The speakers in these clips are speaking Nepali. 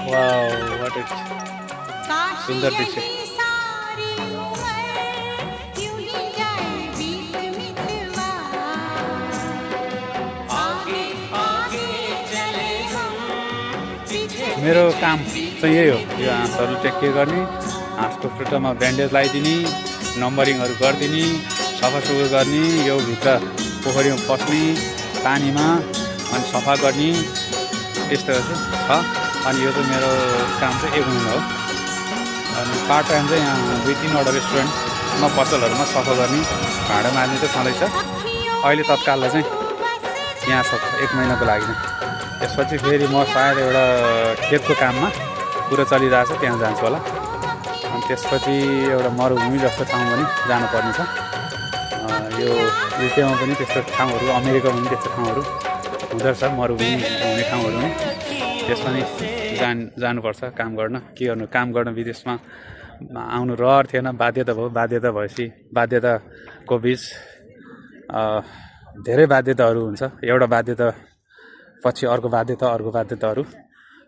वाओ व्हाट इट सुंदर दृश्य। मेरो काम चाहिँ यही हो, यो हाँसहरू टेक गर्ने, हाँसको खुट्टामा ब्यान्डेज लगाइदिने, नम्बरिङहरू गरिदिने, सफासुग्घर गर्ने, यो भित्र पोखरीमा पस्ने पानीमा अनि सफा गर्ने, यस्तोहरू चाहिँ छ। अनि यो चाहिँ मेरो काम चाहिँ 1 महिना हो। अनि पार्ट टाइम चाहिँ यहाँ 2-3वटा रेस्टुरेन्टमा पसलहरूमा सफा गर्ने, भाँडा मार्ने चाहिँ छँदैछ। अहिले तत्काललाई चाहिँ यहाँ छ 1 महिनाको लागि। त्यसपछि फेरि म सायद एउटा खेतको काममा कुरा चलिरहेछ, त्यहाँ जान्छु होला। अनि त्यसपछि एउटा मरुभूमि जस्तो ठाउँ पनि जानुपर्ने छ। यो युकेमा पनि त्यस्तो ठाउँहरू, अमेरिकामा पनि त्यस्तो ठाउँहरू हुँदो रहेछ, मरुभूमि हुने ठाउँहरू पनि। त्यसमा नि जानुपर्छ काम गर्न। के गर्नु, काम गर्न विदेशमा आउनु रहर थिएन, बाध्यता भयो। बाध्यता भएपछि बाध्यताको बिच धेरै बाध्यताहरू हुन्छ। एउटा बाध्यता पछि अर्को बाध्यताहरू।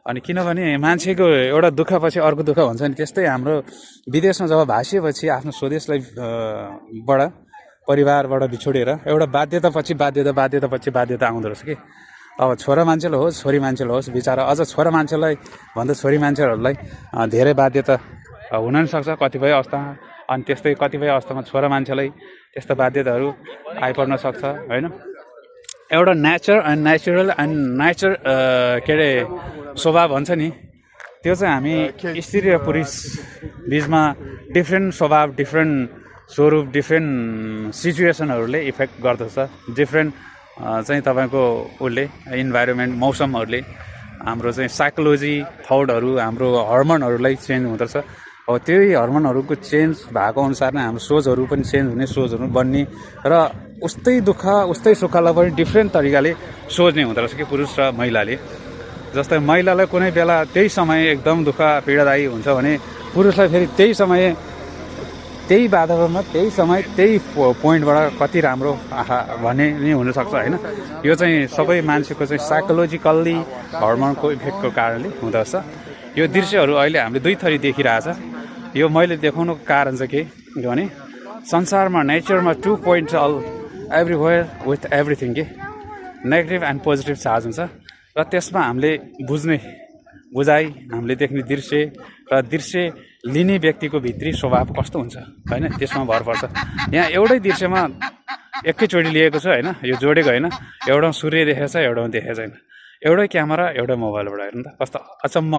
अनि किनभने मान्छेको एउटा दुःखपछि अर्को दुःख हुन्छ नि, त्यस्तै हाम्रो विदेशमा जब भासिएपछि आफ्नो स्वदेशलाई बाट परिवारबाट बिछोडेर एउटा बाध्यतापछि बाध्यता आउँदो रहेछ कि। अब छोरा मान्छेलाई होस् छोरी मान्छेलाई होस्, बिचरा अझ छोरा मान्छेलाई भन्दा छोरी मान्छेहरूलाई धेरै बाध्यता हुन नि सक्छ कतिपय अवस्थामा। अनि त्यस्तै कतिपय अवस्थामा छोरा मान्छेलाई त्यस्तो बाध्यताहरू आइपर्न सक्छ होइन। एउटा नेचर के अरे स्वभाव भन्छ नि, त्यो चाहिँ हामी स्त्री र पुरुष बिचमा डिफ्रेन्ट स्वभाव, डिफ्रेन्ट स्वरूप, डिफ्रेन्ट सिचुएसनहरूले इफेक्ट गर्दछ। डिफ्रेन्ट चाहिँ तपाईँको उसले इन्भाइरोमेन्ट, मौसमहरूले हाम्रो चाहिँ साइकोलोजी, थटहरू, हाम्रो हर्मोनहरूलाई चेन्ज हुँदछ। अब त्यही हर्मोनहरूको चेन्ज भएको अनुसार नै हाम्रो सोचहरू पनि चेन्ज हुने, सोचहरू बन्ने र उस्तै दुःख उस्तै सुखलाई पनि डिफ्रेन्ट तरिकाले सोच्ने हुँदो रहेछ कि पुरुष र महिलाले। जस्तै महिलालाई कुनै बेला त्यही समय एकदम दुःख पीडादायी हुन्छ भने पुरुषलाई फेरि त्यही समय, त्यही वातावरणमा, त्यही समय, त्यही पोइन्टबाट कति राम्रो भन्ने नि हुनसक्छ होइन। यो चाहिँ सबै मान्छेको चाहिँ साइकोलोजिकल्ली हर्मोनको इफेक्टको कारणले हुँदछ। यो दृश्यहरू अहिले हामीले 2 थरी देखिरहेछ। यो मैले देखाउनुको कारण चाहिँ के भने संसारमा, नेचरमा 2 point all everywhere with everything के नेगेटिभ एन्ड पोजिटिभ चार्ज हुन्छ। र त्यसमा हामीले बुझाइ, हामीले देख्ने दृश्य र दृश्य लिने व्यक्तिको भित्री स्वभाव कस्तो हुन्छ होइन, त्यसमा भर पर्छ। यहाँ एउटै दृश्यमा एकैचोटि लिएको छ होइन, यो जोडेको होइन। एउटामा सूर्य देखेको छ, एउटामा देखेको छैन। एउटै क्यामेरा, एउटै मोबाइलबाट हेर्नु त कस्तो अचम्म